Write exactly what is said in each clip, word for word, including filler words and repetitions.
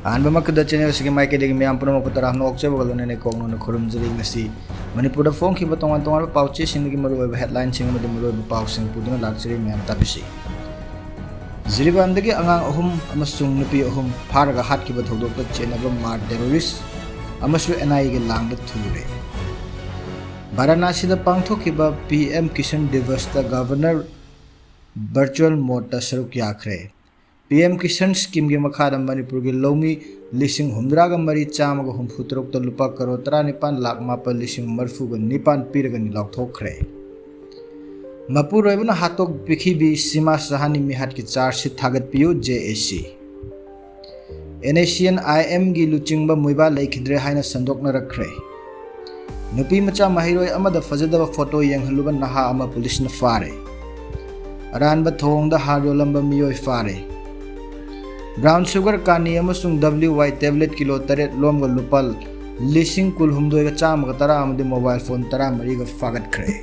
ꯑꯍꯥꯟꯕꯃꯛꯇꯗ channel ꯑꯁꯤꯒꯤ ꯃꯥꯏꯀꯩꯗꯒꯤ ꯃꯌꯥꯝ ꯄꯨꯝꯅꯃꯛꯄꯨ ꯇꯔꯥꯝꯅ ꯑꯣꯛꯆꯕꯒ ꯂꯣꯏꯅꯅ ꯀꯣꯛꯅꯣꯟꯅ ꯈꯨꯔꯨꯝꯖꯔꯤ꯫ ꯉꯁꯤ ꯃꯅꯤꯄꯨꯔꯗ ꯐꯣꯡꯈꯤꯕ ꯇꯣꯉꯥꯟ ꯇꯣꯉꯥꯟꯕ ꯄꯥꯎꯆꯦꯁꯤꯡꯗꯒꯤ ꯃꯔꯨꯑꯣꯏꯕ headlineꯁꯤꯡ ꯑꯃꯗꯤ ꯃꯔꯨꯑꯣꯏꯕ ꯄꯥꯎꯁꯤꯡ ꯄꯨꯗꯨꯅ ꯂꯥꯛꯆꯔꯤ꯫ ꯃꯌꯥꯝ ꯇꯥꯕꯤꯁꯤ꯫ ꯖꯤꯔꯤꯕꯥꯝꯗꯒꯤ ꯑꯉꯥꯡ ꯑꯍꯨꯝ ꯑꯃꯁꯨꯡ ꯅꯨꯄꯤ ꯑꯍꯨꯝ ꯐꯥꯔꯒ ꯍꯥꯠꯈꯤꯕ ꯊꯧꯗꯣꯛꯇ ꯆꯦꯟꯅꯕ ꯃꯥꯔ terrorist ꯑꯃꯁꯨ NIAꯒꯤ ꯂꯥꯡꯗ ꯊꯨꯔꯦ꯫ ꯚꯥꯔꯥꯅꯥꯁꯤꯗ ꯄꯥꯡꯊꯣꯛꯈꯤꯕ PM Kisan Divasꯇ Governor virtual modeꯇ ꯁꯔꯨꯛ ꯌꯥꯈ꯭ꯔꯦ꯫ PM Kisan schemeꯒꯤ ꯃꯈꯥꯗ ꯃꯅꯤꯄꯨꯔꯒꯤ ꯂꯧꯃꯤ ꯂꯤꯁꯤꯡ ꯍꯨꯝꯗ꯭ꯔꯥꯒ ꯃꯔꯤ ꯆꯥꯝꯃꯒ ꯍꯨꯝꯐꯨ ꯇꯔꯨꯛꯇ ꯂꯨꯄꯥ ꯀꯔꯣꯔ ꯇꯔꯥꯅꯤꯄꯥꯟ ꯂꯥꯈ ꯃꯥꯄꯜ ꯂꯤꯁꯤꯡ ꯃꯔꯤꯐꯨꯒ ꯅꯤꯄꯥꯟ ꯄꯤꯔꯒꯅꯤ ꯂꯥꯎꯊꯣꯛꯈ꯭ꯔꯦ꯫ ꯃꯄꯨꯔꯣꯏꯕꯅ ꯍꯥꯠꯇꯣꯛꯄꯤꯈꯤꯕꯤ ꯁꯤꯃꯥ ꯁꯍꯥꯅꯤ ꯃꯤꯍꯥꯠꯀꯤ charge sheet ꯊꯥꯒꯠꯄꯤꯌꯨ, JAC꯫ NSCN-IMꯒꯤ ꯂꯨꯆꯤꯡꯕ ꯃꯨꯏꯕꯥ ꯂꯩꯈꯤꯗ꯭ꯔꯦ ꯍꯥꯏꯅ ꯁꯟꯗꯣꯛꯅꯔꯛꯈ꯭ꯔꯦ꯫ ꯅꯨꯄꯤ ꯃꯆꯥ ꯃꯍꯩꯔꯣꯏ ꯑꯃꯗ ꯐꯖꯗꯕ photo ꯌꯦꯡꯍꯜꯂꯨꯕ ꯅꯍꯥ ꯑꯃ ꯄꯨꯂꯤꯁꯅ ꯐꯥꯔꯦ꯫ ꯑꯔꯥꯟꯕ ꯊꯧꯑꯣꯡꯗ ꯍꯥꯔ ꯌꯣꯜꯂꯝꯕ ꯃꯤꯑꯣꯏ ꯐꯥꯔꯦ꯫ Brown sugar ꯀꯥꯅꯤ ꯑꯃꯁꯨꯡ WY tablet ꯀꯤꯂꯣ ꯇꯔꯦꯠ ꯂꯣꯝꯒ ꯂꯨꯄꯥ ꯂꯤꯁꯤꯡ ꯀꯨꯟꯍꯨꯝꯗꯣꯏꯒ ꯆꯥꯝꯃꯒ ꯇꯔꯥ ꯑꯃꯗꯤ mobile phone ꯇꯔꯥꯃꯔꯤꯒ ꯐꯥꯒꯠꯈ꯭ꯔꯦ꯫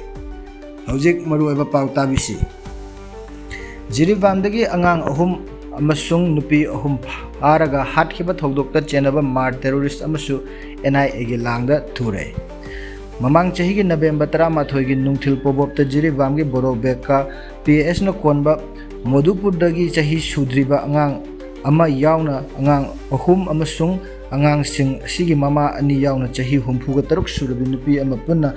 ꯍꯧꯖꯤꯛ ꯃꯔꯨꯑꯣꯏꯕ ꯄꯥꯎ ꯇꯥꯕꯤꯁꯤ꯫ ꯖꯤꯔꯤꯕꯥꯝꯗꯒꯤ ꯑꯉꯥꯡ ꯑꯍꯨꯝ ꯑꯃꯁꯨꯡ ꯅꯨꯄꯤ ꯑꯍꯨꯝ ꯐꯥꯔꯒ ꯍꯥꯠꯈꯤꯕ ꯊꯧꯗꯣꯛꯇ ꯆꯦꯟꯅꯕ ꯃꯥꯔ terrorist ꯑꯃꯁꯨ NIAꯒꯤ ꯂꯥꯡꯗ ꯊꯨꯔꯦ꯫ ꯃꯃꯥꯡ ꯆꯍꯤꯒꯤ ꯅꯕꯦꯝꯕꯔ ꯇꯔꯥꯃꯥꯊꯣꯏꯒꯤ ꯅꯨꯡꯊꯤꯜ ꯄꯣꯕꯣꯞꯇ ꯖꯤꯔꯤꯕꯥꯝꯒꯤ ꯕꯣꯔꯣꯕꯦꯀꯥ PSꯅ ꯀꯣꯟꯕ ꯃꯣꯗꯨꯄꯨꯔꯗꯒꯤ ꯆꯍꯤ ꯁꯨꯗ꯭ꯔꯤꯕ ꯑꯉꯥꯡ ꯑꯃ ꯌꯥꯎꯅ ꯑꯉꯥꯡ ꯑꯍꯨꯝ ꯑꯃꯁꯨꯡ ꯑꯉꯥꯡꯁꯤꯡ ꯑꯁꯤꯒꯤ ꯃꯃꯥ ꯑꯅꯤ ꯌꯥꯎꯅ ꯆꯍꯤ ꯍꯨꯝꯐꯨꯒ ꯇꯔꯨꯛ ꯁꯨꯔꯕꯤ ꯅꯨꯄꯤ ꯑꯃ ꯄꯨꯟꯅ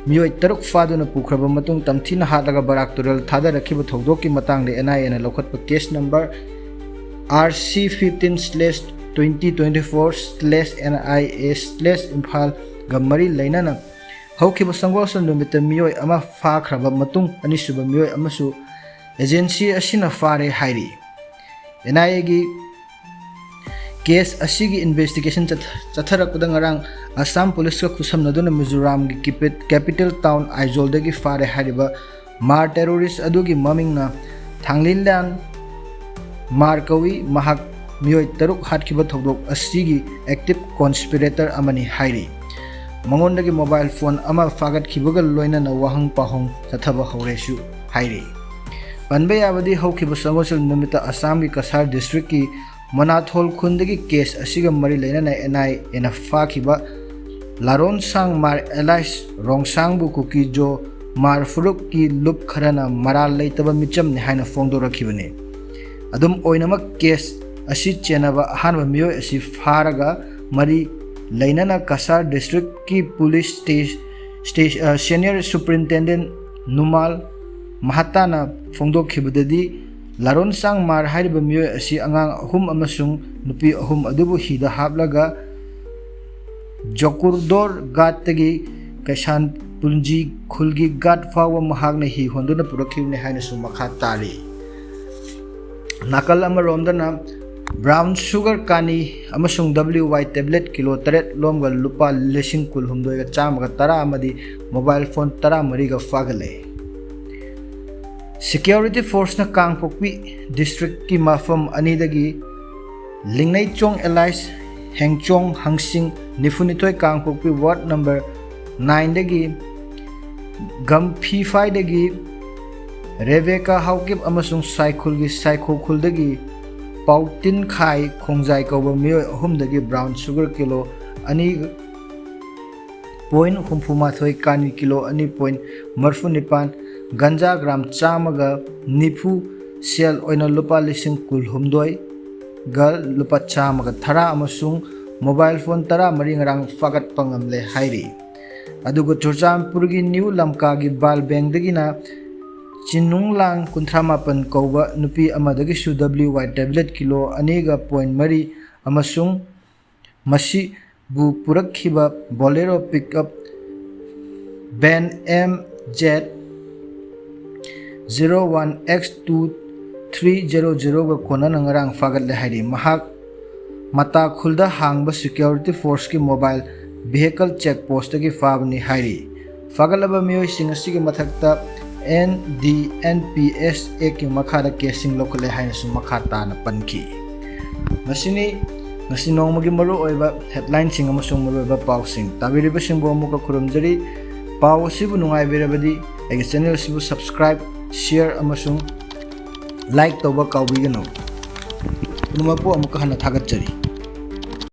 ꯃꯤꯑꯣꯏ ꯇꯔꯨꯛ ꯐꯥꯗꯨꯅ ꯄꯨꯈ꯭ꯔꯕ ꯃꯇꯨꯡ ꯇꯝꯊꯤꯅ ꯍꯥꯠꯂꯒ ꯕꯔꯥꯛ ꯇꯨꯔꯦꯜ ꯊꯥꯗꯔꯛꯈꯤꯕ ꯊꯧꯗꯣꯛꯀꯤ ꯃꯇꯥꯡꯗ NIAꯅ ꯂꯧꯈꯠꯄ case number RC fifteen slash twenty twenty-four slash NIA slash ꯏꯝꯐꯥꯜꯒ ꯃꯔꯤ ꯂꯩꯅꯅ ꯍꯧꯈꯤꯕ ꯁꯪꯒꯣꯜꯁꯦꯜ ꯅꯨꯃꯤꯠꯇ ꯃꯤꯑꯣꯏ ꯑꯃ ꯐꯥꯈ꯭ꯔꯕ ꯃꯇꯨꯡ ꯑꯅꯤꯁꯨꯕ ꯃꯤꯑꯣꯏ ꯑꯃꯁꯨ agency ꯑꯁꯤꯅ ꯐꯥꯔꯦ ꯍꯥꯏꯔꯤ꯫ NIAꯒꯤ case ꯑꯁꯤꯒꯤ investigation ꯆꯠꯊ-, ꯆꯠꯊꯔꯛꯄꯗ ꯉꯔꯥꯡ ꯑꯁꯥꯝ ꯄꯨꯂꯤꯁꯀ ꯈꯨꯠꯁꯝꯅꯗꯨꯅ ꯃꯤꯖꯣꯔꯥꯝꯒꯤ ꯀꯤꯄꯦꯠ-, capital town ꯑꯥꯏꯖꯣꯜꯗꯒꯤ ꯐꯥꯔꯦ ꯍꯥꯏꯔꯤꯕ ꯃꯥꯔ terrorist ꯑꯗꯨꯒꯤ ꯃꯃꯤꯡꯅ ꯊꯥꯡꯂꯤꯟꯂꯥꯟ ꯃꯥꯔ ꯀꯧꯏ꯫ ꯃꯍꯥꯛ ꯃꯤꯑꯣꯏ ꯇꯔꯨꯛ ꯍꯥꯠꯈꯤꯕ ꯊꯧꯗꯣꯛ ꯑꯁꯤꯒꯤ active conspirator ꯑꯃꯅꯤ ꯍꯥꯏꯔꯤ꯫ ꯃꯉꯣꯟꯗꯒꯤ mobile phone ꯑꯃ ꯐꯥꯒꯠꯈꯤꯕꯒ ꯂꯣꯏꯅꯅ ꯋꯥꯍꯪ ꯄꯥꯎꯍꯪ ꯆꯠꯊꯕ ꯍꯧꯔꯦꯁꯨ ꯍꯥꯏꯔꯤ꯫ ꯄꯟꯕ ꯌꯥꯕꯗꯤ ꯍꯧꯈꯤꯕ ꯁꯒꯣꯜꯁꯦꯜ ꯅꯨꯃꯤꯠꯇ ꯑꯁꯥꯝꯒꯤ ꯀꯁꯥꯔ districtꯀꯤ ꯃꯣꯅꯥꯊꯣꯜ ꯈꯨꯟꯗꯒꯤ ꯀꯦꯁ ꯑꯁꯤꯒ ꯃꯔꯤ ꯂꯩꯅꯅ ꯑꯦꯟ ꯑꯥꯏ ꯑꯦꯅ ꯐꯥꯈꯤꯕ ꯂꯥꯔꯣꯟꯁꯥꯡ ꯃꯥꯔ ꯑꯦꯂꯥꯏꯁ ꯔꯣꯡꯁꯥꯡꯕꯨ ꯀꯨꯀꯤꯖꯣ ꯃꯥꯔ ꯐꯨꯔꯨꯞꯀꯤ ꯂꯨꯞ ꯈꯔꯅ ꯃꯔꯥꯜ ꯂꯩꯇꯕ ꯃꯤꯆꯝꯅꯤ ꯍꯥꯏꯅ ꯐꯣꯡꯗꯣꯔꯛꯈꯤꯕꯅꯤ꯫ ꯑꯗꯨꯝ ꯑꯣꯏꯅꯃꯛ, ꯀꯦꯁ ꯑꯁꯤ ꯆꯦꯟꯅꯕ ꯑꯍꯥꯟꯕ ꯃꯤꯑꯣꯏ ꯑꯁꯤ ꯐꯥꯔꯒ ꯃꯔꯤ ꯂꯩꯅꯅ ꯀꯁꯥꯔ ꯗꯤꯁꯇ꯭ꯔꯤꯛꯀꯤ ꯄꯨꯂꯤꯁ ꯁ꯭ꯇꯦ-, ꯁ꯭ꯇꯦ-, ꯑ, ꯁꯦꯅꯤꯌꯔ ꯁꯨꯄ꯭ꯔꯤꯟꯇꯦꯟꯗꯦꯟ ꯅꯨꯃꯥꯜ ꯃꯍꯥꯇꯥꯅ ꯐꯣꯡꯗꯣꯛꯈꯤꯕꯗꯗꯤ, ꯂꯥꯔꯣꯟꯁꯥꯡ ꯃꯥꯔ ꯍꯥꯏꯔꯤꯕ ꯃꯤꯑꯣꯏ ꯑꯁꯤ ꯑꯉꯥꯡ ꯑꯍꯨꯝ ꯑꯃꯁꯨꯡ ꯅꯨꯄꯤ ꯑꯍꯨꯝ ꯑꯗꯨꯕꯨ ꯍꯤꯗ ꯍꯥꯞꯂꯒ ꯖꯣꯀꯨꯔꯗꯣꯔ ꯒꯥꯠꯇꯒꯤ ꯀꯩꯁꯥꯟ ꯄꯨꯟꯖꯤ ꯈꯨꯜꯒꯤ ꯒꯥꯠ ꯐꯥꯎꯕ ꯃꯍꯥꯛꯅ ꯍꯤ ꯍꯣꯟꯗꯨꯅ ꯄꯨꯔꯛꯈꯤꯕꯅꯤ ꯍꯥꯏꯅꯁꯨ ꯃꯈꯥ ꯇꯥꯔꯤ꯫ ꯅꯥꯀꯜ ꯑꯃꯔꯣꯝꯗꯅ, ꯕ꯭ꯔꯥꯎꯟ ꯁꯨꯒꯔ ꯀꯥꯅꯤ ꯑꯃꯁꯨꯡ ꯗꯕ꯭ꯂꯤꯎ ꯋꯥꯏ ꯇꯦꯕ꯭ꯂꯦꯠ ꯀꯤꯂꯣ ꯇꯔꯦꯠ ꯂꯣꯝꯒ ꯂꯨꯄꯥ ꯂꯤꯁꯤꯡ ꯀꯨꯟꯍꯨꯝꯗꯣꯏꯒ ꯆꯥꯝꯃꯒ ꯇꯔꯥ ꯑꯃꯗꯤ ꯃꯣꯕꯥꯏꯜ ꯐꯣꯟ ꯇꯔꯥꯃꯔꯤꯒ ꯐꯥꯒꯠꯂꯦ꯫ ꯁꯦꯀ꯭ꯌꯨꯔꯤꯇꯤ ꯐꯣꯔꯁꯅ ꯀꯥꯡꯄꯣꯛꯄꯤ ꯗꯤꯁꯇ꯭ꯔꯤꯛꯀꯤ ꯃꯐꯝ ꯑꯅꯤꯗꯒꯤ ꯂꯤꯡꯅꯩꯆꯣꯡ ꯑꯦꯂꯥꯏꯁ ꯍꯦꯡꯆꯣꯡ ꯍꯪꯁꯤꯡ ꯅꯤꯐꯨꯅꯤꯊꯣꯏ ꯀꯥꯡꯄꯣꯛꯄꯤ ꯋꯥꯔꯗ ꯅꯝꯕꯔ ꯅꯥꯏꯟꯗꯒꯤ ꯒꯝꯐꯤꯐꯥꯏꯗꯒꯤ ꯔꯦꯕꯦꯀꯥ ꯍꯥꯎꯀꯤꯞ ꯑꯃꯁꯨꯡ ꯁꯥꯏꯈꯨꯜꯒꯤ ꯁꯥꯏꯈꯣ ꯈꯨꯜꯗꯒꯤ ꯄꯥꯎꯇꯤꯟꯈꯥꯏ ꯈꯣꯡꯖꯥꯏ ꯀꯧꯕ ꯃꯤꯑꯣꯏ ꯑꯍꯨꯝꯗꯒꯤ ꯕ꯭ꯔꯥꯎꯟ ꯁꯨꯒꯔ ꯀꯤꯂꯣ ꯑꯅꯤ ꯄꯣꯏꯟ ꯍꯨꯝꯐꯨꯃꯥꯊꯣꯏ, ꯀꯥꯅꯤ ꯀꯤꯂꯣ ꯑꯅꯤ ꯄꯣꯏꯟ ꯃꯔꯤꯐꯨꯅꯤꯄꯥꯟ, ꯒꯟꯖꯥ ꯒ꯭ꯔꯥꯝ ꯆꯥꯝꯃꯒ ꯅꯤꯐꯨ, ꯁꯦꯜ ꯑꯣꯏꯅ ꯂꯨꯄꯥ ꯂꯤꯁꯤꯡ ꯀꯨꯟꯍꯨꯝꯗꯣꯏꯒ ꯂꯨꯄꯥ ꯆꯥꯝꯃꯒ ꯇꯔꯥ ꯑꯃꯁꯨꯡ ꯃꯣꯕꯥꯏꯜ ꯐꯣꯟ ꯇꯔꯥꯃꯔꯤ ꯉꯔꯥꯡ ꯐꯥꯒꯠꯄ ꯉꯝꯂꯦ ꯍꯥꯏꯔꯤ꯫ ꯑꯗꯨꯒ ꯆꯨꯔꯆꯥꯟꯄꯨꯔꯒꯤ ꯅ꯭ꯌꯨ ꯂꯝꯀꯥꯒꯤ ꯕꯥꯜ ꯕꯦꯡꯗꯒꯤꯅ ꯆꯤꯅꯨꯡꯂꯥꯡ ꯀꯨꯟꯊ꯭ꯔꯥ ꯃꯥꯄꯟ ꯀꯧꯕ ꯅꯨꯄꯤ ꯑꯃꯗꯒꯤꯁꯨ ꯗꯕ꯭ꯂꯤꯎ ꯋꯥꯏ ꯇꯦꯕ꯭ꯂꯦꯠ ꯀꯤꯂꯣ ꯑꯅꯤꯒ ꯄꯣꯏꯟ ꯃꯔꯤ ꯑꯃꯁꯨꯡ ꯃꯁꯤꯕꯨ ꯄꯨꯔꯛꯈꯤꯕ Bolero pickup van M Z zero one X two three zero ꯖꯦꯔꯣꯒ ꯀꯣꯟꯅꯅ ꯉꯔꯥꯡ ꯐꯥꯒꯠꯂꯦ ꯍꯥꯏꯔꯤ꯫ ꯃꯍꯥꯛ ꯃꯇꯥ ꯈꯨꯜꯗ ꯍꯥꯡꯕ ꯁꯦꯀ꯭ꯌꯨꯔꯤꯇꯤ ꯐꯣꯔꯁꯀꯤ ꯃꯣꯕꯥꯏꯜ ꯚꯤꯍꯤꯀꯜ ꯆꯦꯛ ꯄꯣꯁꯇꯒꯤ ꯐꯥꯕꯅꯤ ꯍꯥꯏꯔꯤ꯫ ꯐꯥꯒꯠꯂꯕ ꯃꯤꯑꯣꯏꯁꯤꯡ ꯑꯁꯤꯒꯤ ꯃꯊꯛꯇ N D N P S ꯑꯦꯛꯀꯤ ꯃꯈꯥꯗ ꯀꯦꯁꯁꯤꯡ ꯂꯧꯈꯠꯂꯦ ꯍꯥꯏꯅꯁꯨ ꯃꯈꯥ ꯇꯥꯅ ꯄꯟꯈꯤ꯫ ꯃꯁꯤꯅꯤ ꯉꯁꯤ ꯅꯣꯡꯃꯒꯤ ꯃꯔꯨꯑꯣꯏꯕ ꯍꯦꯗꯂꯥꯏꯟꯁꯤꯡ ꯑꯃꯁꯨꯡ ꯃꯔꯨꯑꯣꯏꯕ ꯄꯥꯎꯁꯤꯡ꯫ ꯇꯥꯕꯤꯔꯤꯕꯁꯤꯡꯕꯨ ꯑꯃꯨꯛꯀ ꯈꯨꯔꯨꯝꯖꯔꯤ꯫ ꯄꯥꯎ ꯑꯁꯤꯕꯨ ꯅꯨꯡꯉꯥꯏꯕꯤꯔꯕꯗꯤ ꯑꯩꯒꯤ ꯆꯦꯅꯦꯜ ꯑꯁꯤꯕꯨ ꯁꯕꯁꯀ꯭ꯔꯥꯏꯕ, ꯁꯤꯌꯔ ꯑꯃꯁꯨꯡ ꯂꯥꯏꯛ ꯇꯧꯕ ꯀꯥꯎꯕꯤꯒꯅꯨ꯫ ꯄꯨꯝꯅꯃꯛꯄꯨ ꯑꯃꯨꯛꯀ ꯍꯟꯅ ꯊꯥꯒꯠꯆꯔꯤ꯫